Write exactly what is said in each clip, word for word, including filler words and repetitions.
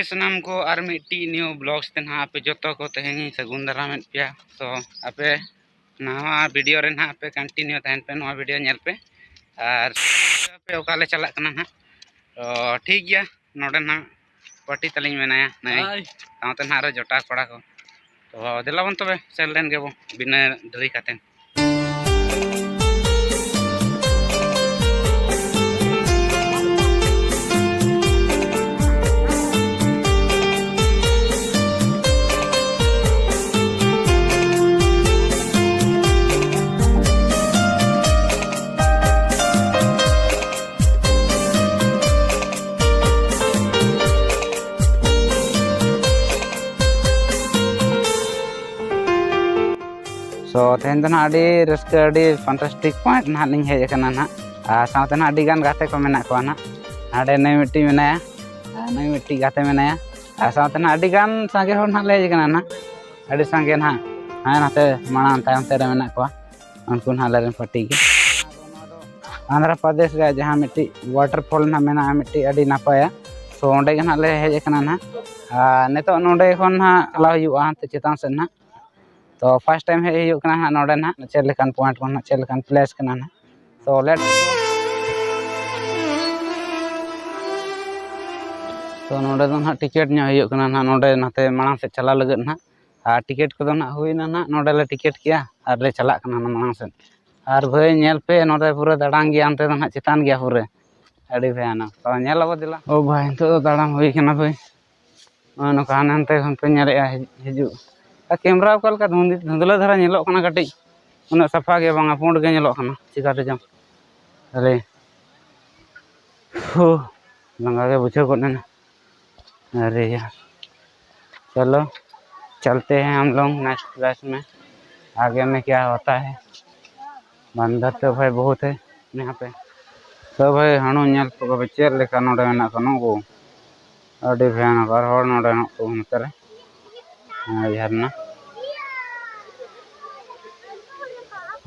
ᱥᱟᱱᱟᱢ ᱠᱚ ᱟᱨ ᱢᱤᱫᱴᱤᱡ new vlogs ᱛᱮ ᱱᱟᱦᱟᱜ ᱟᱯᱮ ᱡᱚᱛᱚ ᱠᱚ ᱛᱮᱦᱮᱧ ᱤᱧ ᱥᱟᱹᱜᱩᱱ ᱫᱟᱨᱟᱢᱮᱫ ᱯᱮᱭᱟ᱾ ᱛᱚ ᱟᱯᱮ ᱱᱟᱣᱟ video ᱨᱮ ᱱᱟᱦᱟᱜ ᱯᱮ continue ᱛᱟᱦᱮᱱ ᱯᱮ, ᱱᱚᱣᱟ video ᱧᱮᱞ ᱯᱮ᱾ ᱟᱨ ᱯᱮ ᱚᱠᱟ ᱞᱮ ᱪᱟᱞᱟᱜ ᱠᱟᱱᱟ ᱱᱟᱦᱟᱜ᱾ ᱛᱚ ᱴᱷᱤᱠ ᱜᱮᱭᱟ, ᱱᱚᱰᱮ ᱱᱟᱦᱟᱜ party ᱛᱟᱹᱞᱤᱧ ᱢᱮᱱᱟᱭᱟ ᱱᱟᱹᱭ, ᱦᱳᱭ᱾ ᱥᱟᱶᱛᱮ ᱱᱟᱦᱟᱜ ᱟᱨᱚ ᱡᱚᱴᱟᱣ ᱠᱚᱲᱟ ᱠᱚ᱾ ᱛᱚ ᱫᱮᱞᱟ ᱵᱚᱱ ᱛᱚᱵᱮ ᱥᱮᱱ ᱞᱮᱱ ᱜᱮᱵᱚᱱ ᱵᱤᱱᱟᱹ ᱰᱮᱨᱤ ᱠᱟᱛᱮ᱾ So ᱛᱮᱦᱮᱧ ᱫᱚ ᱱᱟᱦᱟᱜ ᱟᱹᱰᱤ ᱨᱟᱹᱥᱠᱟᱹ, ᱟᱹᱰᱤ fantastic point ᱱᱟᱦᱟᱜ ᱞᱤᱧ ᱦᱮᱡ ᱟᱠᱟᱱᱟ ᱱᱟᱦᱟᱜ᱾ ᱟᱨ ᱥᱟᱶᱛᱮ ᱱᱟᱦᱟᱜ ᱟᱹᱰᱤ ᱜᱟᱱ ᱜᱟᱛᱮ ᱠᱚ ᱢᱮᱱᱟᱜ ᱠᱚᱣᱟ ᱱᱟᱦᱟᱜ᱾ ᱦᱟᱸᱰᱮ ᱱᱩᱭ ᱢᱤᱫᱴᱤᱡ ᱢᱮᱱᱟᱭᱟ, ᱟᱨ ᱱᱩᱭ ᱢᱤᱫᱴᱤᱡ ᱜᱟᱛᱮ ᱢᱮᱱᱟᱭᱟ᱾ ᱟᱨ ᱥᱟᱶᱛᱮ ᱱᱟᱦᱟᱜ ᱟᱹᱰᱤ ᱜᱟᱱ ᱥᱟᱸᱜᱮ ᱦᱚᱲ ᱱᱟᱦᱟᱜ ᱞᱮ ᱦᱮᱡ ᱟᱠᱟᱱᱟ ᱱᱟᱦᱟᱜ᱾ ᱟᱹᱰᱤ ᱥᱟᱸᱜᱮ ᱱᱟᱦᱟᱜ ᱦᱟᱱᱮ ᱱᱟᱛᱮ ᱢᱟᱲᱟᱝ ᱛᱟᱭᱚᱢ ᱥᱮᱫ ᱨᱮ ᱢᱮᱱᱟᱜ ᱠᱚᱣᱟ᱾ ᱩᱱᱠᱩ ᱱᱟᱦᱟᱜ ᱟᱞᱮ ᱨᱮᱱ party ᱜᱮ᱾ ᱟᱱᱫᱷᱨᱟ ᱯᱨᱚᱫᱮᱥ ᱨᱮ ᱡᱟᱦᱟᱸ ᱢᱤᱫᱴᱤᱡ waterfall ᱱᱟᱦᱟᱜ ᱢᱮᱱᱟᱜᱼᱟ, ᱢᱤᱫᱴᱤᱡ ᱟᱹᱰᱤ ᱱᱟᱯᱟᱭᱟ᱾ So ᱚᱸᱰᱮ ᱜᱮ ᱱᱟᱦᱟᱜ ᱞᱮ ᱦᱮᱡ ᱟᱠᱟᱱᱟ ᱱᱟᱦᱟᱜ᱾ ᱟᱨ ᱱᱤᱛᱚᱜ ᱱᱚᱸᱰᱮ ᱠᱷᱚᱱ ᱱᱟᱦᱟᱜ ᱪᱟᱞᱟᱣ ᱦᱩᱭᱩᱜᱼᱟ ᱦᱟᱱᱛᱮ ᱪᱮᱛᱟᱱ ᱥᱮᱫ ᱱᱟᱦᱟᱜ᱾ ᱛᱚ first time ᱦᱮᱡ ᱦᱩᱭᱩᱜ ᱠᱟᱱᱟ ᱱᱟᱦᱟᱜ ᱱᱚᱸᱰᱮ ᱱᱟᱦᱟᱜ, ᱪᱮᱫ ᱞᱮᱠᱟᱱ point ᱠᱚ ᱱᱟᱦᱟᱜ, ᱪᱮᱫ ᱞᱮᱠᱟᱱ place ᱠᱟᱱᱟ ᱱᱟᱦᱟᱜ᱾ So let's go᱾ ᱛᱚ ᱱᱚᱸᱰᱮ ᱫᱚ ᱱᱟᱦᱟᱜ ticket ᱧᱚᱜ ᱦᱩᱭᱩᱜ ᱠᱟᱱᱟ ᱱᱟᱦᱟᱜ, ᱱᱚᱸᱰᱮ ᱱᱟᱛᱮ ᱢᱟᱲᱟᱝ ᱥᱮᱫ ᱪᱟᱞᱟᱣ ᱞᱟᱹᱜᱤᱫ ᱱᱟᱦᱟᱜ᱾ ᱟᱨ ticket ᱠᱚᱫᱚ ᱱᱟᱦᱟᱜ ᱦᱩᱭᱱᱟ ᱱᱟᱦᱟᱜ, ᱱᱚᱸᱰᱮ ᱞᱮ ticket ᱠᱮᱜᱼᱟ ᱟᱨ ᱞᱮ ᱪᱟᱞᱟᱜ ᱠᱟᱱᱟ ᱱᱟᱦᱟᱜ ᱢᱟᱲᱟᱝ ᱥᱮᱫ᱾ ᱟᱨ ᱵᱷᱟᱹᱭ ᱧᱮᱞ ᱯᱮ, ᱱᱚᱸᱰᱮ ᱯᱩᱨᱟᱹ ᱫᱟᱬᱟᱱ ᱜᱮᱭᱟ, ᱚᱱᱛᱮ ᱫᱚ ᱱᱟᱦᱟᱜ ᱪᱮᱛᱟᱱ ᱜᱮᱭᱟ ᱯᱩᱨᱟᱹ, ᱟᱹᱰᱤ ᱵᱷᱚᱭᱟᱱᱚᱠ᱾ ᱛᱚ ᱧᱮᱞ ᱟᱵᱚ ᱫᱮᱞᱟ᱾ ᱳ ᱵᱷᱟᱭ, ᱱᱤᱛᱚᱜ ᱫᱚ ᱫᱟᱬᱟᱱ ᱦᱩᱭ ᱠᱟᱱᱟ ᱵᱷᱟᱹᱭ᱾ ᱱᱚᱜᱼᱚᱭ ᱱᱚᱝᱠᱟ ᱦᱟᱱᱮ ᱦᱟᱱᱛᱮ ᱠᱷᱚᱱ ᱯᱮ ᱧᱮᱞᱮᱜᱼᱟ ᱦᱤᱡ-, ᱦᱤᱡᱩᱜ᱾ ᱟᱨ camera ᱚᱠᱟ ᱞᱮᱠᱟ ᱫᱷᱩᱸᱫᱷᱤ-, ᱫᱷᱩᱸᱫᱽᱞᱟᱹ ᱫᱷᱟᱨᱟ ᱧᱮᱞᱚᱜ ᱠᱟᱱᱟ ᱠᱟᱹᱴᱤᱡ, ᱩᱱᱟᱹᱜ ᱥᱟᱯᱷᱟ ᱜᱮ ᱵᱟᱝᱟ, ᱯᱩᱸᱰ ᱜᱮ ᱧᱮᱞᱚᱜ ᱠᱟᱱᱟ, ᱪᱤᱠᱟᱹ ᱛᱮᱪᱚᱝ᱾ ᱟᱨᱮ, ᱦᱩ, ᱞᱟᱸᱜᱟ ᱜᱮ ᱵᱩᱡᱷᱟᱹᱣ ᱜᱚᱫ ᱮᱱᱟ᱾ ᱟᱨᱮ ᱭᱟᱨ, ᱪᱚᱞᱚ, ᱪᱚᱞᱛᱮ ᱦᱮᱸ ᱦᱟᱢ ᱞᱳᱜ ᱱᱮᱠᱥᱴ ᱵᱮᱪ ᱢᱮ, ᱟᱜᱮ ᱢᱮ ᱠᱭᱟ ᱦᱳᱛᱟ ᱦᱮ᱾ ᱵᱟᱱᱫᱚᱨ ᱛᱚ ᱵᱷᱟᱭ ᱵᱚᱦᱩᱛ ᱦᱮ ᱭᱟᱦᱟᱸ ᱯᱮ᱾ ᱛᱚ ᱵᱷᱟᱭ, ᱦᱟᱹᱬᱩ ᱧᱮᱞ ᱯᱮ ᱪᱮᱫ ᱞᱮᱠᱟ ᱱᱚᱰᱮ ᱢᱮᱱᱟᱜ ᱠᱚᱣᱟ ᱱᱩᱠᱩ᱾ ᱟᱹᱰᱤ ᱵᱷᱚᱭᱟᱱᱚᱠ ᱟᱨ ᱦᱚᱲ ᱱᱚᱰᱮ ᱢᱮᱱᱟᱜ ᱠᱚᱣᱟ ᱱᱚᱛᱮ ᱨᱮ᱾ ᱟᱨ ᱡᱷᱟᱨᱱᱟ᱾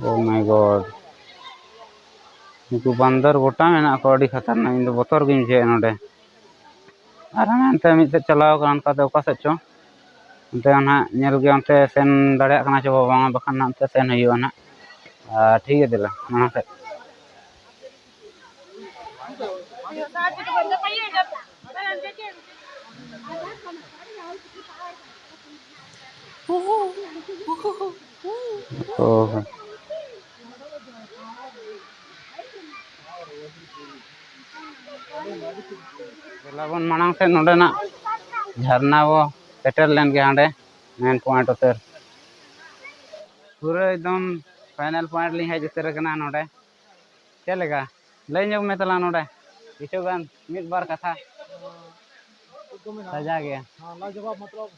Oh my God᱾ ᱱᱩᱠᱩ ᱵᱟᱱᱫᱚᱨ ᱜᱚᱴᱟ ᱢᱮᱱᱟᱜ ᱠᱚᱣᱟ, ᱟᱹᱰᱤ ᱠᱷᱟᱛᱟᱨᱱᱟᱠ᱾ ᱤᱧ ᱫᱚ ᱵᱚᱛᱚᱨ ᱜᱤᱧ ᱵᱩᱡᱷᱟᱹᱣᱮᱫᱼᱟ ᱱᱚᱰᱮ᱾ ᱟᱨ ᱦᱟᱱᱛᱮ ᱢᱤᱫ ᱥᱮᱫ ᱪᱟᱞᱟᱣ ᱠᱟᱱᱟ, ᱚᱱᱠᱟ ᱛᱮ ᱚᱠᱟ ᱥᱮᱫ ᱪᱚ᱾ ᱚᱱᱛᱮ ᱱᱟᱦᱟᱜ ᱧᱮᱞ ᱜᱮ, ᱚᱱᱛᱮ ᱥᱮᱱ ᱫᱟᱲᱮᱭᱟᱜ ᱠᱟᱱᱟ ᱪᱮ ᱵᱟᱝ, ᱵᱟᱠᱷᱟᱱ ᱱᱟᱦᱟᱜ ᱚᱱᱛᱮ ᱥᱮᱱ ᱦᱩᱭᱩᱜᱼᱟ ᱱᱟᱦᱟᱜ᱾ ᱟᱨ ᱴᱷᱤᱠ ᱜᱮᱭᱟ, ᱫᱮᱞᱟ ᱢᱟᱲᱟᱝ ᱥᱮᱫ᱾ ᱚ ᱦᱚᱸ᱾ ᱫᱮᱞᱟ ᱵᱚᱱ ᱢᱟᱲᱟᱝ ᱥᱮᱫ ᱱᱚᱰᱮᱱᱟᱜ ᱡᱷᱟᱨᱱᱟ ᱵᱚ ᱥᱮᱴᱮᱨ ᱞᱮᱱ ᱜᱮ ᱦᱟᱸᱰᱮ᱾ ᱢᱮᱱ ᱯᱚᱭᱮᱱᱴ ᱩᱛᱟᱹᱨ᱾ ᱯᱩᱨᱟᱹ ᱮᱠᱫᱚᱢ ᱯᱷᱟᱭᱱᱟᱞ ᱯᱚᱭᱮᱱᱴ ᱞᱤᱧ ᱦᱮᱡ ᱩᱛᱟᱹᱨ ᱟᱠᱟᱱᱟ ᱱᱚᱰᱮ᱾ ᱪᱮᱫ ᱞᱮᱠᱟ? ᱞᱟᱹᱭ ᱧᱚᱜ ᱢᱮ ᱛᱟᱞᱟᱝ ᱱᱚᱰᱮ ᱠᱤᱪᱷᱩ ᱜᱟᱱ ᱢᱤᱫ ᱵᱟᱨ ᱠᱟᱛᱷᱟ᱾ ᱪᱮᱫ ᱠᱚ ᱢᱮᱱᱟ? ᱥᱟᱡᱟ ᱜᱮ᱾ ᱦᱮᱸ, ᱞᱟᱡᱟᱵᱟᱵ, ᱢᱚᱛᱞᱚᱵ,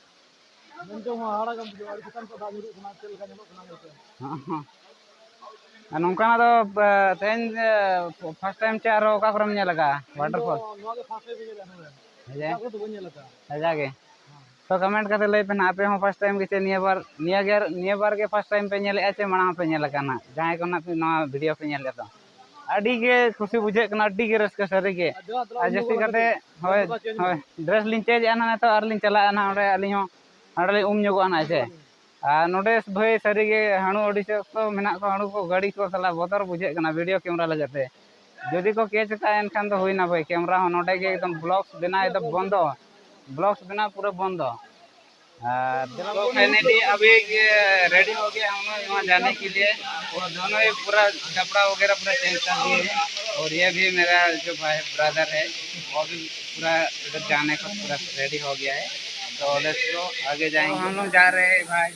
ᱢᱮᱱ ᱛᱮᱦᱚᱸ ᱦᱟᱦᱟᱲᱟ ᱜᱮᱢ ᱵᱩᱡᱷᱟᱹᱣᱟ, ᱟᱹᱰᱤ ᱪᱮᱛᱟᱱ ᱠᱷᱚᱱ ᱫᱟᱜ ᱧᱩᱨᱩᱜ ᱠᱟᱱᱟ, ᱪᱮᱫ ᱞᱮᱠᱟ ᱧᱮᱞᱚᱜ ᱠᱟᱱᱟ ᱧᱮᱞ ᱯᱮ᱾ ᱦᱚᱸ, ᱦᱚᱸ᱾ ᱟᱨ ᱱᱚᱝᱠᱟᱱᱟᱜ ᱫᱚ, ᱮ, ᱛᱮᱦᱮᱧ, ᱮ, ᱯᱷᱟᱥᱴ ᱴᱟᱭᱤᱢ ᱪᱮ ᱟᱨᱦᱚᱸ ᱚᱠᱟ ᱠᱚᱨᱮᱢ ᱧᱮᱞ ᱟᱠᱟᱫᱼᱟ? ᱤᱧ ᱫᱚ ᱣᱟᱴᱟᱨᱯᱷᱚᱞ? ᱱᱚᱣᱟ ᱜᱮ ᱯᱷᱟᱥᱴ ᱴᱟᱭᱤᱢ ᱤᱧ ᱧᱮᱞᱮᱫᱼᱟ ᱱᱚᱰᱮ᱾ ᱦᱮᱸ᱾ ᱮᱴᱟᱜ ᱠᱚᱨᱮ ᱫᱚ ᱵᱟᱹᱧ ᱧᱮᱞ ᱟᱠᱟᱫᱼᱟ᱾ ᱦᱮᱸ᱾ ᱛᱚ, ᱠᱚᱢᱮᱱᱴ ᱠᱟᱛᱮ ᱞᱟᱹᱭ ᱯᱮ ᱱᱟᱦᱟᱜ, ᱟᱯᱮ ᱦᱚᱸ ᱯᱷᱟᱥᱴ ᱴᱟᱭᱤᱢ ᱜᱮ ᱪᱮ ᱱᱤᱭᱟᱹ ᱵᱟᱨ, ᱱᱤᱭᱟᱹ ᱜᱮ, ᱱᱤᱭᱟᱹ ᱵᱟᱨ ᱜᱮ ᱯᱷᱟᱥᱴ ᱴᱟᱭᱤᱢ ᱯᱮ ᱧᱮᱞᱮᱫᱼᱟ ᱪᱮ ᱢᱟᱲᱟᱝ ᱦᱚᱸᱯᱮ ᱧᱮᱞ ᱟᱠᱟᱱᱟ? ᱡᱟᱦᱟᱸᱭ ᱠᱚ ᱱᱟᱦᱟᱜ ᱯᱮ ᱱᱚᱣᱟ ᱵᱷᱤᱰᱤᱭᱳ ᱯᱮ ᱧᱮᱞᱮᱫᱼᱟ, ᱛᱚ ᱟᱹᱰᱤ ᱜᱮ ᱠᱩᱥᱤ ᱵᱩᱡᱷᱟᱹᱜ ᱠᱟᱱᱟ, ᱟᱹᱰᱤ ᱜᱮ ᱨᱟᱹᱥᱠᱟᱹ ᱥᱟᱹᱨᱤ ᱜᱮ᱾ ᱟᱨ ᱡᱟᱹᱥᱛᱤ ᱠᱟᱛᱮ, ᱦᱳᱭ, ᱦᱳᱭ, ᱰᱨᱮᱥ ᱞᱤᱧ ᱪᱮᱧᱡᱽ ᱮᱫᱼᱟ ᱱᱟᱦᱟᱜ ᱱᱤᱛᱚᱜ, ᱟᱨ ᱞᱤᱧ ᱪᱟᱞᱟᱜᱼᱟ ᱱᱟᱦᱟᱜ ᱚᱸᱰᱮ, ᱟᱹᱞᱤᱧ ᱦᱚᱸ ᱚᱸᱰᱮ ᱞᱤᱧ ᱩᱢ ᱧᱚᱜᱚᱜᱼᱟ ᱱᱟᱦᱟᱜ, ᱦᱮᱸ ᱥᱮ᱾ ᱟᱨ ᱱᱚᱰᱮ ᱵᱷᱟᱹᱭ ᱥᱟᱹᱨᱤ ᱜᱮ ᱦᱟᱹᱬᱩ ᱟᱹᱰᱤ ᱥᱚᱠᱛᱚ ᱢᱮᱱᱟᱜ ᱠᱚᱣᱟ, ᱦᱟᱹᱬᱩ ᱠᱚ, ᱜᱟᱹᱲᱤ ᱠᱚ ᱥᱟᱞᱟᱜ ᱵᱚᱛᱚᱨ ᱵᱩᱡᱷᱟᱹᱜ ᱠᱟᱱᱟ ᱵᱷᱤᱰᱤᱭᱳ ᱠᱮᱢᱮᱨᱟ ᱞᱟᱹᱜᱤᱫ ᱛᱮ᱾ ᱡᱩᱫᱤ ᱠᱚ ᱠᱮᱪ ᱟᱠᱟᱫᱼᱟ, ᱮᱱᱠᱷᱟᱱ ᱫᱚ ᱦᱩᱭᱱᱟ ᱵᱷᱟᱹᱭ, ᱠᱮᱢᱮᱨᱟ ᱦᱚᱸ ᱱᱚᱰᱮ ᱜᱮ ᱮᱠᱫᱚᱢ ᱵᱞᱚᱜᱥ ᱵᱮᱱᱟᱣ ᱮᱠᱫᱚᱢ ᱵᱚᱱᱫᱚ, ᱵᱞᱚᱜᱥ ᱵᱮᱱᱟᱣ ᱯᱩᱨᱟᱹ ᱵᱚᱱᱫᱚ᱾ ᱟᱨ ᱫᱮᱞᱟ, तो फाइनली अभी ये रेडी हो गया हम लोग वहाँ जाने के लिए। वो दोनों ही पूरा कपड़ा वगैरह पूरा चेंज कर दिए हैं। और ये भी मेरा जो भाई ब्रदर है, वो भी पूरा इधर जाने को पूरा रेडी हो गया है। तो लेट्स गो, आगे जाएंगे। तो हम लोग जा रहे हैं भाई।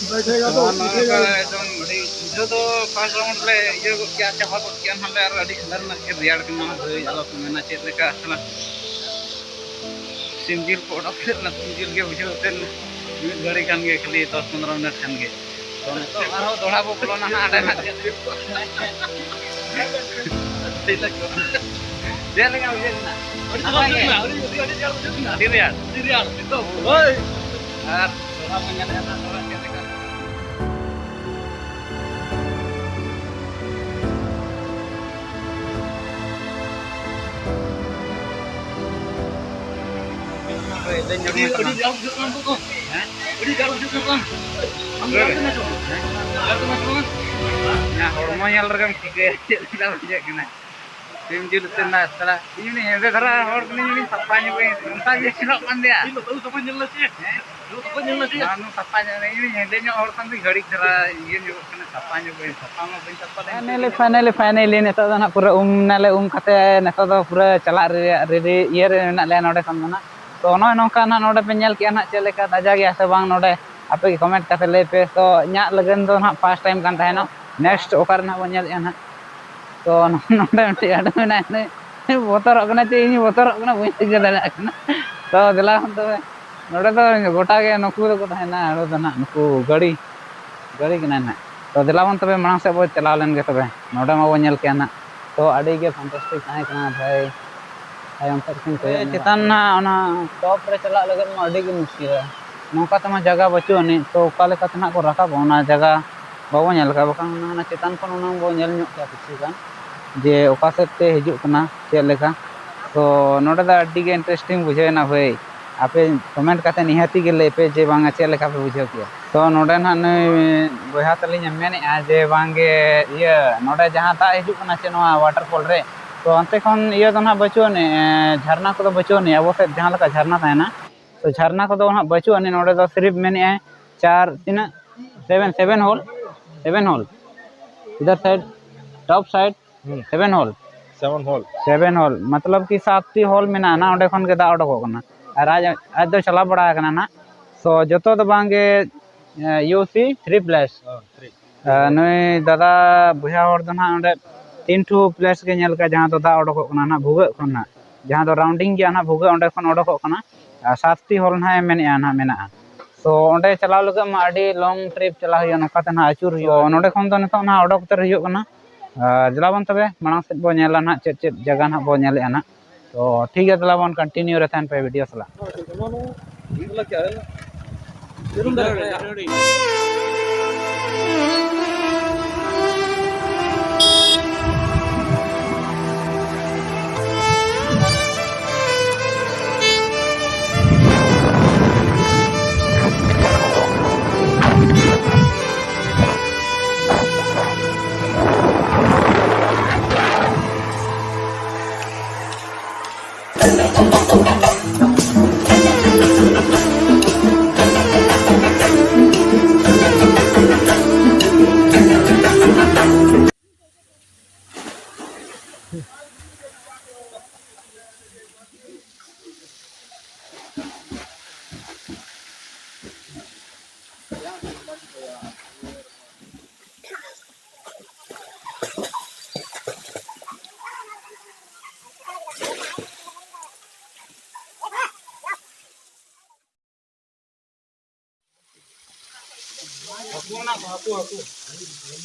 बैठेगा तो ᱱᱚᱣᱟ ᱱᱚᱣᱟ ᱩᱴᱷᱮᱜᱟ ᱦᱤ᱾ ᱮᱠᱫᱚᱢ ᱟᱹᱰᱤ ᱵᱩᱡᱷᱟᱹᱣ ᱫᱚ ᱯᱷᱟᱥᱴ ᱨᱟᱣᱩᱱᱰ ᱞᱮ ᱤᱭᱟᱹ ᱜᱚᱫ ᱠᱮᱜᱼᱟ, ᱪᱟᱵᱟ ᱜᱚᱫ ᱠᱮᱜᱼᱟ, ᱱᱟᱦᱟᱜ ᱞᱮ ᱟᱨ ᱟᱹᱰᱤ ᱠᱷᱟᱛᱟᱨᱱᱟᱠ ᱜᱮ ᱨᱮᱭᱟᱲ ᱠᱟᱱᱟ ᱦᱳᱭ, ᱟᱞᱚ ᱯᱮ ᱢᱮᱱᱟ ᱪᱮᱫ ᱞᱮᱠᱟ ᱠᱟᱱᱟ᱾ ᱥᱤᱢ ᱡᱤᱞ ᱠᱚ ᱚᱰᱚᱠ ᱠᱮᱫ ᱚᱱᱟ ᱥᱤᱢ ᱡᱤᱞ ᱜᱮ ᱵᱩᱡᱷᱟᱹᱣ ᱠᱟᱛᱮᱫ ᱢᱤᱫ ᱜᱷᱟᱹᱲᱤ ᱠᱷᱟᱱ ᱜᱮ, ᱠᱷᱟᱹᱞᱤ ᱫᱚᱥ ᱯᱚᱱᱨᱚ ᱢᱤᱱᱤᱴ ᱠᱷᱟᱱ ᱜᱮ᱾ ᱛᱚ ᱱᱤᱛᱚᱜ ᱟᱨᱦᱚᱸ ᱫᱚᱦᱲᱟ ᱵᱚ ᱵᱚᱞᱚᱱᱟ ᱦᱟᱸᱜ ᱚᱸᱰᱮ ᱦᱟᱸᱜ᱾ ᱪᱮᱫ ᱞᱮᱠᱟ ᱵᱩᱡᱷᱟᱹᱜ ᱠᱟᱱᱟ? ᱱᱟᱯᱟᱭ ᱜᱮ? ᱟᱹᱰᱤ ᱨᱮᱭᱟᱲ ᱵᱩᱡᱷᱟᱹᱜ ᱠᱟᱱᱟ᱾ ᱟᱹᱰᱤ ᱨᱮᱭᱟᱲ᱾ ᱟᱹᱰᱤ ᱨᱮᱭᱟᱲ᱾ ᱱᱤᱛᱚᱜ ᱦᱳᱭ᱾ ᱟᱨ ᱫᱚᱦᱲᱟ ᱵᱚᱱ ᱧᱮᱞᱮᱫᱼᱟ ᱱᱟᱦᱟᱜ ᱫᱚᱦᱲᱟ ᱪᱮᱫ ᱞᱮᱠᱟ᱾ ᱟᱹᱰᱤ ᱨᱮᱭᱟᱲ ᱵᱩᱡᱷᱟᱹᱜ ᱠᱟᱱᱟ ᱱᱤᱛᱚᱜ ᱫᱚ᱾ ᱦᱮᱸ? ᱟᱹᱰᱤ ᱨᱮᱭᱟᱲ ᱵᱩᱡᱷᱟᱹᱜ ᱠᱟᱱᱟ ᱵᱟᱝ? ᱟᱢ ᱨᱮᱭᱟᱲ ᱠᱟᱱᱟ ᱪᱚᱝ? ᱨᱮᱭᱟᱲ ᱠᱟᱱᱟ ᱪᱚᱝ? ᱤᱧᱟᱹᱜ ᱦᱚᱲᱢᱚ ᱧᱮᱞ ᱨᱮᱜᱮᱢ ᱴᱷᱤᱠᱟᱹᱭᱟ ᱪᱮᱫ ᱞᱮᱠᱟ ᱵᱩᱡᱷᱟᱹᱜ ᱠᱟᱱᱟ᱾ ᱥᱤᱢ ᱡᱤᱞ ᱩᱛᱩ ᱨᱮᱱᱟᱜ ᱮᱠᱞᱟ᱾ ᱤᱧ ᱩᱱᱤ ᱦᱮᱸᱫᱮ ᱫᱷᱟᱨᱟ ᱦᱚᱲ ᱠᱟᱹᱱᱟᱹᱧ, ᱩᱱᱤ ᱥᱟᱯᱷᱟ ᱧᱚᱜ ᱜᱮ ᱚᱱᱠᱟ ᱜᱮ ᱧᱮᱞᱚᱜ ᱠᱟᱱ ᱜᱮᱭᱟ᱾ ᱤᱧ ᱫᱚ ᱵᱟᱹᱦᱩ ᱥᱟᱯᱷᱟ ᱧᱮᱞ ᱞᱮ ᱪᱮ? ᱦᱮᱸ? ᱵᱟᱹᱦᱩ ᱥᱟᱯᱷᱟ ᱧᱮᱞ ᱞᱮ ᱪᱮ? ᱵᱟᱝ, ᱥᱟᱯᱷᱟ ᱧᱚᱜ ᱜᱮ᱾ ᱤᱧ ᱦᱮᱸᱫᱮ ᱧᱚᱜ ᱦᱚᱲ ᱠᱷᱟᱱ ᱫᱚ ᱜᱷᱟᱹᱲᱤᱠ ᱫᱷᱟᱨᱟ ᱤᱭᱟᱹ ᱧᱚᱜᱚᱜ ᱠᱟᱱᱟ, ᱥᱟᱯᱷᱟ ᱧᱚᱜ ᱜᱮ, ᱥᱟᱯᱷᱟ ᱢᱟ ᱵᱟᱹᱧ ᱥᱟᱯᱷᱟ ᱞᱮᱱ᱾ ᱯᱷᱟᱭᱱᱟᱞᱤ, ᱯᱷᱟᱭᱱᱟᱞᱤ, ᱯᱷᱟᱭᱱᱟᱞᱤ, ᱱᱤᱛᱚᱜ ᱫᱚ ᱱᱟᱦᱟᱜ ᱯᱩᱨᱟᱹ ᱩᱢ ᱱᱟᱞᱮ, ᱩᱢ ᱠᱟᱛᱮ ᱱᱤᱛᱚᱜ ᱫᱚ ᱯᱩᱨᱟᱹ ᱪᱟᱞᱟᱜ ᱨᱮᱭᱟᱜ ᱨᱮᱰᱤ ᱤᱭᱟᱹ ᱨᱮ ᱢᱮᱱᱟᱜ ᱞᱮᱭᱟ ᱱᱚᱰᱮ ᱠᱷᱚᱱ ᱫᱚ ᱱᱟᱦᱟᱜ᱾ ᱛᱚ ᱱᱚᱜᱼᱚᱭ ᱱᱚᱝᱠᱟ ᱱᱟᱦᱟᱜ ᱱᱚᱰᱮ ᱯᱮ ᱧᱮᱞ ᱠᱮᱜᱼᱟ ᱱᱟᱦᱟᱜ ᱪᱮᱫ ᱞᱮᱠᱟ ᱛᱟᱡᱟ ᱜᱮᱭᱟ ᱥᱮ ᱵᱟᱝ ᱱᱚᱰᱮ, ᱟᱯᱮ ᱜᱮ ᱠᱚᱢᱮᱱᱴ ᱠᱟᱛᱮ ᱞᱟᱹᱭ ᱯᱮ᱾ ᱛᱚ ᱤᱧᱟᱹᱜ ᱞᱟᱹᱜᱤᱫ ᱫᱚ ᱱᱟᱦᱟᱜ ᱯᱷᱟᱥᱴ ᱴᱟᱭᱤᱢ ᱠᱟᱱ ᱛᱟᱦᱮᱱᱟ, ᱱᱮᱠᱥᱴ ᱚᱠᱟ ᱨᱮ ᱱᱟᱦᱟᱜ ᱵᱚᱱ ᱧᱮᱞᱮᱜᱼᱟ ᱱᱟᱦᱟᱜ᱾ ᱛᱚ ᱱᱚᱰᱮ ᱢᱤᱫᱴᱮᱡ ᱟᱹᱰᱤ ᱢᱮᱱᱟᱭ, ᱱᱩᱭ ᱵᱚᱛᱚᱨᱚᱜ ᱠᱟᱱᱟ ᱪᱮ ᱤᱧ ᱵᱚᱛᱚᱨᱚᱜ ᱠᱟᱱᱟ ᱵᱟᱹᱧ ᱴᱷᱤᱠᱟᱹ ᱫᱟᱲᱮᱭᱟᱜ ᱠᱟᱱᱟ᱾ ᱛᱚ ᱫᱮᱞᱟ ᱵᱚᱱ ᱛᱚᱵᱮ, ᱱᱚᱰᱮ ᱫᱚ ᱜᱚᱴᱟ ᱜᱮ ᱱᱩᱠᱩ ᱫᱚᱠᱚ ᱛᱟᱦᱮᱱᱟ, ᱱᱚᱰᱮ ᱫᱚ ᱱᱟᱦᱟᱜ ᱱᱩᱠᱩ ᱜᱟᱹᱲᱤ, ᱜᱟᱹᱲᱤ ᱠᱟᱱᱟᱭ ᱱᱟᱦᱟᱜ᱾ ᱛᱚ ᱫᱮᱞᱟ ᱵᱚᱱ ᱛᱚᱵᱮ ᱢᱟᱲᱟᱝ ᱥᱮᱫ ᱵᱚᱱ ᱪᱟᱞᱟᱣ ᱞᱮᱱ ᱜᱮ ᱛᱚᱵᱮ, ᱱᱚᱰᱮ ᱢᱟᱵᱚᱱ ᱧᱮᱞ ᱠᱮᱜᱼᱟ ᱱᱟᱦᱟᱜ᱾ ᱛᱚ ᱟᱹᱰᱤ ᱜᱮ ᱯᱷᱟᱱᱴᱟᱥᱴᱤᱠ ᱛᱟᱦᱮᱸ ᱠᱟᱱᱟ ᱵᱷᱟᱭ, ᱛᱟᱭᱚᱢ ᱥᱮᱫ ᱠᱷᱚᱱ ᱠᱚᱭᱚᱜ ᱧᱚᱜ ᱪᱮᱛᱟᱱ ᱠᱟᱜ ᱱᱟᱦᱟᱜ ᱚᱱᱟ ᱴᱚᱯ ᱨᱮ ᱪᱟᱞᱟᱜ ᱞᱟᱹᱜᱤᱫ ᱢᱟ ᱟᱹᱰᱤ ᱜᱮ ᱢᱩᱥᱠᱤᱞᱟ, ᱱᱚᱝᱠᱟ ᱛᱮᱢᱟ ᱡᱟᱭᱜᱟ ᱵᱟᱹᱪᱩᱜ ᱟᱹᱱᱤᱡ᱾ ᱛᱚ ᱚᱠᱟ ᱞᱮᱠᱟ ᱛᱮ ᱱᱟᱦᱟᱜ ᱠᱚ ᱨᱟᱠᱟᱵᱟ ᱚᱱᱟ ᱡᱟᱭᱜᱟ ᱵᱟᱵᱚ ᱧᱮᱞ ᱠᱟᱜᱼᱟ, ᱵᱟᱠᱷᱟᱱ ᱚᱱᱟ ᱪᱮᱛᱟᱱ ᱠᱷᱚᱱ ᱦᱩᱱᱟᱹᱝ ᱵᱚ ᱧᱮᱞ ᱧᱚᱜ ᱠᱮᱭᱟ ᱠᱤᱪᱷᱩ ᱜᱟᱱ ᱡᱮ ᱚᱠᱟ ᱥᱮᱫ ᱛᱮ ᱦᱤᱡᱩᱜ ᱠᱟᱱᱟ ᱪᱮᱫ ᱞᱮᱠᱟ᱾ ᱛᱚ ᱱᱚᱰᱮ ᱫᱚ ᱟᱹᱰᱤ ᱜᱮ ᱤᱱᱴᱟᱨᱮᱥᱴᱤᱝ ᱵᱩᱡᱷᱟᱹᱣ ᱮᱱᱟ ᱵᱷᱟᱹᱭ, ᱟᱯᱮ ᱠᱚᱢᱮᱱᱴ ᱠᱟᱛᱮ ᱱᱤᱦᱟᱹᱛᱤ ᱜᱮ ᱞᱟᱹᱭ ᱯᱮ ᱡᱮ ᱵᱟᱝᱟ ᱪᱮᱫ ᱞᱮᱠᱟ ᱯᱮ ᱵᱩᱡᱷᱟᱹᱣ ᱠᱮᱜᱼᱟ᱾ ᱛᱚ ᱱᱚᱰᱮ ᱱᱟᱦᱟᱜ ᱱᱩᱭ ᱵᱚᱭᱦᱟ ᱛᱟᱹᱞᱤᱧ ᱮ ᱢᱮᱱᱮᱫᱼᱟ ᱡᱮ ᱵᱟᱝᱜᱮ ᱤᱭᱟᱹ ᱱᱚᱰᱮ ᱡᱟᱦᱟᱸ ᱫᱟᱜ ᱦᱤᱡᱩᱜ ᱠᱟᱱᱟ ᱪᱮ ᱱᱚᱣᱟ ᱣᱟᱴᱟᱨ ᱯᱷᱚᱞ ᱨᱮ, ᱛᱚ ᱚᱱᱛᱮ ᱠᱷᱚᱱ ᱤᱭᱟᱹ ᱫᱚ ᱱᱟᱦᱟᱜ ᱵᱟᱹᱪᱩᱜ ᱟᱹᱱᱤᱡ, ᱮ, ᱡᱷᱟᱨᱱᱟ ᱠᱚᱫᱚ ᱵᱟᱹᱪᱩᱜ ᱟᱹᱱᱤᱡ ᱟᱵᱚ ᱥᱮᱫ ᱡᱟᱦᱟᱸ ᱞᱮᱠᱟ ᱡᱷᱟᱨᱱᱟ ᱛᱟᱦᱮᱱᱟ᱾ ᱛᱚ ᱡᱷᱟᱨᱱᱟ ᱠᱚᱫᱚ ᱱᱟᱦᱟᱜ ᱵᱟᱹᱪᱩᱜ ᱟᱹᱱᱤᱡ, ᱱᱚᱰᱮ ᱫᱚ ᱥᱤᱨᱤᱯ ᱢᱮᱱᱮᱫᱼᱟᱭ ᱪᱟᱨ ᱛᱤᱱᱟᱹᱜ ᱥᱮᱵᱷᱮᱱ, ᱥᱮᱵᱷᱮᱱ ᱦᱳᱞ, ᱥᱮᱵᱷᱮᱱ ᱦᱳᱞ, ᱤᱫᱷᱟᱨ ᱥᱟᱭᱤᱰ, ᱴᱚᱯ ᱥᱟᱭᱤᱰ ᱦᱩᱸ᱾ ᱥᱮᱵᱷᱮᱱ ᱦᱳᱞ᱾ ᱥᱮᱵᱷᱮᱱ ᱦᱳᱞ᱾ ᱥᱮᱵᱷᱮᱱ ᱦᱳᱞ, ᱢᱚᱛᱞᱚᱵ ᱠᱤ ᱥᱟᱛᱴᱤ ᱦᱳᱞ ᱢᱮᱱᱟᱜᱼᱟ ᱱᱟᱦᱟᱜ, ᱚᱸᱰᱮ ᱠᱷᱚᱱ ᱜᱮ ᱫᱟᱜ ᱚᱰᱚᱠᱚᱜ ᱠᱟᱱᱟ᱾ ᱟᱨ ᱟᱡ, ᱟᱡ ᱫᱚ ᱪᱟᱞᱟᱣ ᱵᱟᱲᱟ ᱟᱠᱟᱱᱟ ᱱᱟᱦᱟᱜ᱾ ᱛᱚ ᱡᱚᱛᱚ ᱫᱚ ᱵᱟᱝ ᱜᱮ, ᱮ, ᱤᱭᱩ ᱥᱤ ᱛᱷᱨᱤ ᱯᱞᱮᱥ᱾ ᱦᱚᱸ, ᱛᱷᱨᱤ᱾ ᱮ, ᱱᱩᱭ ᱫᱟᱫᱟ ᱵᱚᱭᱦᱟ ᱦᱚᱲ ᱫᱚ ᱱᱟᱦᱟᱜ ᱚᱸᱰᱮ ᱛᱤᱱ ᱴᱷᱩ ᱯᱞᱮᱥ ᱜᱮ ᱧᱮᱞ ᱠᱟᱜᱼᱟ, ᱡᱟᱦᱟᱸ ᱫᱚ ᱫᱟᱜ ᱚᱰᱚᱠᱚᱜ ᱠᱟᱱᱟ ᱱᱟᱦᱟᱜ ᱵᱷᱩᱜᱟᱹᱜ ᱠᱷᱚᱱ ᱱᱟᱦᱟᱜ᱾ ᱡᱟᱦᱟᱸ ᱫᱚ ᱨᱟᱣᱩᱱᱰᱤᱝ ᱜᱮᱭᱟ ᱱᱟᱦᱟᱜ ᱵᱷᱩᱜᱟᱹᱜ, ᱚᱸᱰᱮ ᱠᱷᱚᱱ ᱚᱰᱚᱠᱚᱜ ᱠᱟᱱᱟ᱾ ᱟᱨ ᱥᱟᱛᱴᱤ ᱦᱚᱞ ᱱᱟᱦᱟᱜ ᱮ ᱢᱮᱱᱮᱜᱼᱟ ᱱᱟᱦᱟᱜ ᱢᱮᱱᱟᱜᱼᱟ᱾ ᱛᱚ ᱚᱸᱰᱮ ᱪᱟᱞᱟᱣ ᱞᱟᱹᱜᱤᱫ ᱢᱟ ᱟᱹᱰᱤ ᱞᱚᱝ ᱴᱨᱤᱯ ᱪᱟᱞᱟᱣ ᱦᱩᱭᱩᱜᱼᱟ, ᱱᱚᱝᱠᱟ ᱛᱮ ᱱᱟᱦᱟᱜ ᱟᱹᱪᱩᱨ ᱦᱩᱭᱩᱜᱼᱟ᱾ ᱱᱚᱸᱰᱮ ᱠᱷᱚᱱ ᱫᱚ ᱱᱤᱛᱚᱜ ᱱᱟᱦᱟᱜ ᱚᱰᱚᱠ ᱩᱛᱟᱹᱨ ᱦᱩᱭᱩᱜ ᱠᱟᱱᱟ᱾ ᱟᱨ ᱫᱮᱞᱟ ᱵᱚᱱ ᱛᱚᱵᱮ ᱢᱟᱲᱟᱝ ᱥᱮᱫ ᱵᱚᱱ ᱧᱮᱞᱟ ᱱᱟᱦᱟᱜ ᱪᱮᱫ ᱪᱮᱫ ᱡᱟᱭᱜᱟ ᱱᱟᱦᱟᱜ ᱵᱚᱱ ᱧᱮᱞᱮᱜᱼᱟ ᱱᱟᱦᱟᱜ᱾ ᱛᱚ ᱴᱷᱤᱠ ᱜᱮᱭᱟ, ᱫᱮᱞᱟ ᱵᱚᱱ ᱠᱚᱱᱴᱤᱱᱤᱭᱩ ᱨᱮ ᱛᱟᱦᱮᱱ ᱯᱮ ᱵᱷᱤᱰᱤᱭᱳ ᱥᱟᱞᱟᱜ᱾ ᱦᱟᱹᱠᱩ ᱢᱮᱱᱟᱜ ᱠᱚᱣᱟ, ᱦᱟᱹᱠᱩ, ᱦᱟᱹᱠᱩ᱾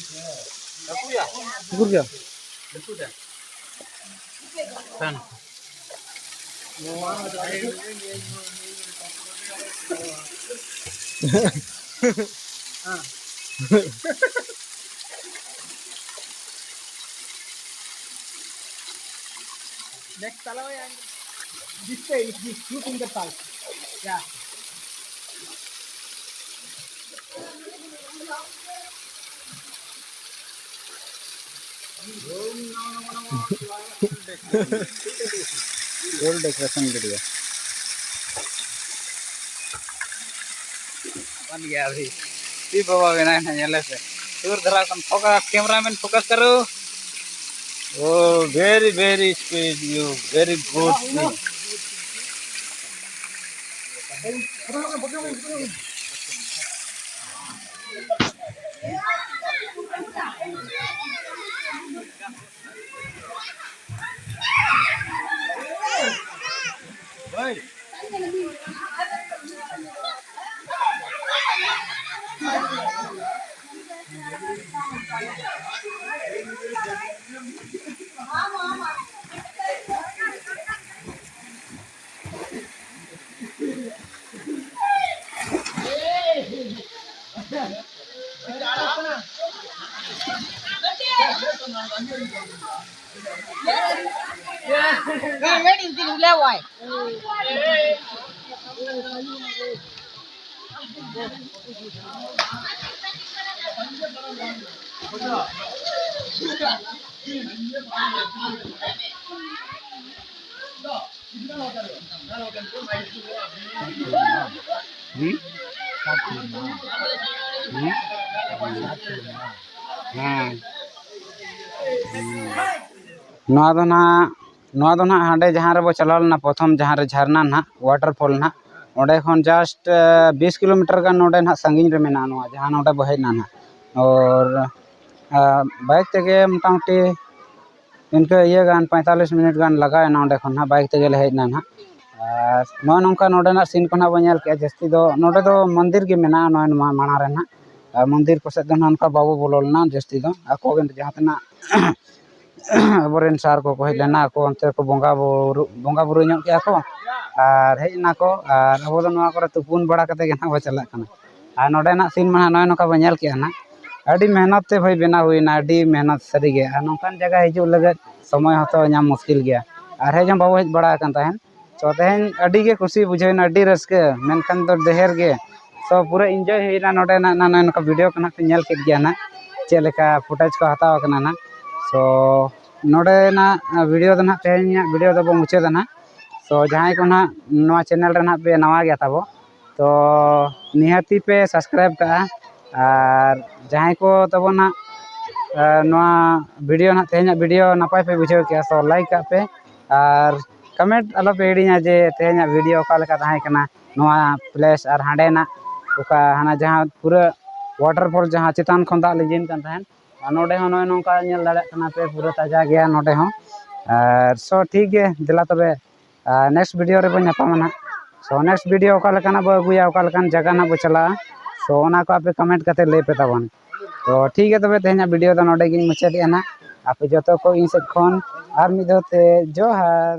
ᱦᱟᱹᱠᱩᱭᱟ? ᱦᱟᱹᱠᱩ ᱜᱮᱭᱟ? ᱦᱟᱹᱠᱩ ᱫᱟ᱾ ᱠᱷᱟᱱ᱾ Next, चलो यार। जिससे, जिस, दो तीन के साथ। क्या? Full decoration video. बन गया अभी। शिव बाबा बनाए हैं, ये ले से। दूर धरा कौन फोकस, कैमरामैन फोकस करो। Oh, very, very space view, very good scene. Wait, wait, wait, wait. ᱦᱩᱸ? ᱦᱩᱸ? ᱦᱮᱸ᱾ ᱱᱚᱣᱟ ᱫᱚ ᱱᱟᱦᱟᱜ, ᱱᱚᱣᱟ ᱫᱚ ᱱᱟᱦᱟᱜ ᱦᱟᱸᱰᱮ ᱡᱟᱦᱟᱸ ᱨᱮᱵᱚ ᱪᱟᱞᱟᱣ ᱞᱮᱱᱟ ᱯᱨᱚᱛᱷᱚᱢ, ᱡᱟᱦᱟᱸ ᱨᱮ ᱡᱷᱟᱨᱱᱟ ᱱᱟᱦᱟᱜ, waterfall ᱱᱟᱦᱟᱜ, ᱚᱸᱰᱮ ᱠᱷᱚᱱ just, ᱮ, ᱵᱤᱥ ᱠᱤᱞᱳᱢᱤᱴᱟᱨ ᱜᱟᱱ ᱱᱚᱰᱮ ᱱᱟᱦᱟᱜ ᱥᱟᱺᱜᱤᱧ ᱨᱮ ᱢᱮᱱᱟᱜᱼᱟ ᱱᱚᱣᱟ, ᱡᱟᱦᱟᱸ ᱱᱚᱰᱮ ᱵᱚ ᱦᱮᱡ ᱮᱱᱟ ᱱᱟᱦᱟᱜ᱾ ᱟᱨ, ᱮ, bike ᱛᱮᱜᱮ ᱢᱚᱴᱟᱢᱩᱴᱤ ᱤᱱᱠᱟᱹ ᱤᱭᱟᱹ ᱜᱟᱱ ᱯᱚᱸᱭᱛᱟᱞᱞᱤᱥ ᱢᱤᱱᱤᱴ ᱜᱟᱱ ᱞᱟᱜᱟᱣ ᱮᱱᱟ ᱚᱸᱰᱮ ᱠᱷᱚᱱ ᱱᱟᱦᱟᱜ, bike ᱛᱮᱜᱮ ᱞᱮ ᱦᱮᱡ ᱮᱱᱟ ᱱᱟᱦᱟᱜ᱾ ᱟᱨ ᱱᱚᱜᱼᱚ ᱱᱚᱝᱠᱟ ᱱᱚᱰᱮᱱᱟᱜ scene ᱠᱚ ᱱᱟᱦᱟᱜ ᱵᱚᱱ ᱧᱮᱞ ᱠᱮᱜᱼᱟ᱾ ᱡᱟᱹᱥᱛᱤ ᱫᱚ ᱱᱚᱰᱮ ᱫᱚ ᱢᱚᱱᱫᱤᱨ ᱜᱮ ᱢᱮᱱᱟᱜᱼᱟ ᱱᱚᱜᱼᱚᱭ ᱱᱚᱣᱟ ᱢᱟᱲᱟᱝ ᱨᱮ ᱱᱟᱦᱟᱜ᱾ ᱟᱨ ᱢᱚᱱᱫᱤᱨ ᱠᱚ ᱥᱮᱫ ᱫᱚ ᱱᱟᱦᱟᱜ ᱚᱱᱠᱟ ᱵᱟᱵᱚ ᱵᱚᱞᱚ ᱞᱮᱱᱟ ᱡᱟᱹᱥᱛᱤ ᱫᱚ᱾ ᱟᱠᱚ ᱜᱮ ᱡᱟᱦᱟᱸ ᱛᱤᱱᱟᱹᱜ ᱟᱵᱚᱨᱮᱱ sir ᱠᱚᱠᱚ ᱦᱮᱡ ᱞᱮᱱᱟ, ᱟᱠᱚ ᱚᱱᱛᱮ ᱠᱚ ᱵᱚᱸᱜᱟ ᱵᱩᱨᱩ, ᱵᱚᱸᱜᱟ ᱵᱩᱨᱩ ᱧᱚᱜ ᱠᱮᱜᱼᱟ ᱠᱚ ᱟᱨ ᱦᱮᱡ ᱮᱱᱟ ᱠᱚ᱾ ᱟᱨ ᱟᱵᱚ ᱫᱚ ᱱᱚᱣᱟ ᱠᱚᱨᱮ ᱛᱩᱯᱩᱱ ᱵᱟᱲᱟ ᱠᱟᱛᱮ ᱜᱮ ᱱᱟᱦᱟᱜ ᱵᱚ ᱪᱟᱞᱟᱜ ᱠᱟᱱᱟ᱾ ᱟᱨ ᱱᱚᱰᱮᱱᱟᱜ scene ᱢᱟ ᱱᱟᱦᱟᱜ ᱱᱚᱜᱼᱚᱭ ᱱᱚᱝᱠᱟ ᱵᱚ ᱧᱮᱞ ᱠᱮᱜᱼᱟ ᱱᱟᱦᱟᱜ᱾ ᱟᱹᱰᱤ ᱢᱮᱦᱱᱚᱛ ᱛᱮ ᱵᱷᱟᱹᱭ ᱵᱮᱱᱟᱣ ᱦᱩᱭᱱᱟ, ᱟᱹᱰᱤ ᱢᱮᱦᱱᱚᱛ ᱥᱟᱹᱨᱤᱜᱮ᱾ ᱟᱨ ᱱᱚᱝᱠᱟᱱ ᱡᱟᱭᱜᱟ ᱦᱤᱡᱩᱜ ᱞᱟᱹᱜᱤᱫ ᱥᱚᱢᱚᱭ ᱦᱚᱸᱛᱚ ᱧᱟᱢ ᱢᱩᱥᱠᱤᱞ ᱜᱮᱭᱟ᱾ ᱟᱨ ᱦᱮᱡ ᱦᱚᱸ ᱵᱟᱵᱚ ᱦᱮᱡ ᱵᱟᱲᱟ ᱟᱠᱟᱱ ᱛᱟᱦᱮᱸᱫ᱾ ᱛᱚ ᱛᱮᱦᱮᱧ ᱟᱹᱰᱤ ᱜᱮ ᱠᱩᱥᱤ ᱵᱩᱡᱷᱟᱹᱣ ᱮᱱᱟ, ᱟᱹᱰᱤ ᱨᱟᱹᱥᱠᱟᱹ, ᱢᱮᱱᱠᱷᱟᱱ ᱫᱚ ᱰᱷᱮᱨ ᱜᱮ᱾ ᱛᱚ ᱯᱩᱨᱟᱹ enjoy ᱦᱩᱭᱱᱟ ᱱᱚᱰᱮᱱᱟᱜ, ᱱᱚᱜᱼᱚᱭ ᱱᱚᱝᱠᱟ video ᱠᱚ ᱱᱟᱦᱟᱜ ᱯᱮ ᱧᱮᱞ ᱠᱮᱫ ᱜᱮᱭᱟ ᱱᱟᱦᱟᱜ, ᱪᱮᱫ ᱞᱮᱠᱟ footage ᱠᱚ ᱦᱟᱛᱟᱣ ᱠᱟᱱᱟ ᱱᱟᱦᱟᱜ᱾ ᱛᱚ ᱱᱚᱰᱮᱱᱟᱜ video ᱫᱚ ᱱᱟᱦᱟᱜ, ᱛᱮᱦᱮᱧᱟᱜ video ᱫᱚᱵᱚ ᱢᱩᱪᱟᱹᱫᱟ ᱱᱟᱦᱟᱜ᱾ ᱛᱚ ᱡᱟᱦᱟᱸᱭ ᱠᱚ ᱱᱟᱦᱟᱜ ᱱᱚᱣᱟ channel ᱨᱮ ᱱᱟᱦᱟᱜ ᱯᱮ ᱱᱟᱣᱟ ᱜᱮᱭᱟ ᱛᱟᱵᱚ, ᱛᱚ ᱱᱤᱦᱟᱹᱛᱤ ᱯᱮ subscribe ᱠᱟᱜᱼᱟ᱾ ᱟᱨ ᱡᱟᱦᱟᱸᱭ ᱠᱚ ᱛᱟᱵᱚ ᱱᱟᱦᱟᱜ, ᱮ, ᱱᱚᱣᱟ video ᱱᱟᱦᱟᱜ, ᱛᱮᱦᱮᱧᱟᱜ video ᱱᱟᱯᱟᱭ ᱯᱮ ᱵᱩᱡᱷᱟᱹᱣ ᱠᱮᱜᱼᱟ, ᱛᱚ like ᱠᱟᱜ ᱯᱮ᱾ ᱟᱨ comment ᱟᱞᱚ ᱯᱮ ᱦᱤᱲᱤᱧᱟ ᱡᱮ ᱛᱮᱦᱮᱧᱟᱜ video ᱚᱠᱟ ᱞᱮᱠᱟ ᱛᱟᱦᱮᱸ ᱠᱟᱱᱟ, ᱱᱚᱣᱟ place ᱟᱨ ᱦᱟᱸᱰᱮᱱᱟᱜ ᱚᱠᱟ ᱦᱟᱱᱟ ᱡᱟᱦᱟᱸ ᱯᱩᱨᱟᱹ waterfall ᱡᱟᱦᱟᱸ ᱪᱮᱛᱟᱱ ᱠᱷᱚᱱ ᱫᱟᱜ ᱞᱤᱸᱡᱤᱱ ᱠᱟᱱ ᱛᱟᱦᱮᱸᱫ, ᱟᱨ ᱱᱚᱰᱮ ᱦᱚᱸ ᱱᱚᱜᱼᱚᱭ ᱱᱚᱝᱠᱟ ᱧᱮᱞ ᱫᱟᱲᱮᱭᱟᱜ ᱠᱟᱱᱟ ᱯᱮ, ᱯᱩᱨᱟᱹ ᱛᱟᱡᱟ ᱜᱮᱭᱟ ᱱᱚᱰᱮ ᱦᱚᱸ᱾ ᱟᱨ so ᱴᱷᱤᱠ ᱜᱮ, ᱫᱮᱞᱟ ᱛᱚᱵᱮ, ᱟᱨ next video ᱨᱮᱵᱚᱱ ᱧᱟᱯᱟᱢᱟ ᱱᱟᱦᱟᱜ᱾ So next video ᱚᱠᱟ ᱞᱮᱠᱟᱱᱟᱜ ᱵᱚ ᱟᱹᱜᱩᱭᱟ, ᱚᱠᱟ ᱞᱮᱠᱟᱱ ᱡᱟᱭᱜᱟ ᱱᱟᱦᱟᱜ ᱵᱚ ᱪᱟᱞᱟᱜᱼᱟ, so ᱚᱱᱟ ᱠᱚ ᱟᱯᱮ comment ᱠᱟᱛᱮ ᱞᱟᱹᱭ ᱯᱮ ᱛᱟᱵᱚᱱ᱾ ᱛᱚ ᱴᱷᱤᱠ ᱜᱮᱭᱟ, ᱛᱚᱵᱮ ᱛᱮᱦᱮᱧᱟᱜ video ᱫᱚ ᱱᱚᱰᱮ ᱜᱤᱧ ᱢᱩᱪᱟᱹᱫᱮᱜᱼᱟ ᱱᱟᱦᱟᱜ᱾ ᱟᱯᱮ ᱡᱚᱛᱚ ᱠᱚ ᱤᱧ ᱥᱮᱫ ᱠᱷᱚᱱ ᱟᱨ ᱢᱤᱫ ᱫᱷᱟᱣ ᱛᱮ ᱡᱚᱦᱟᱨ᱾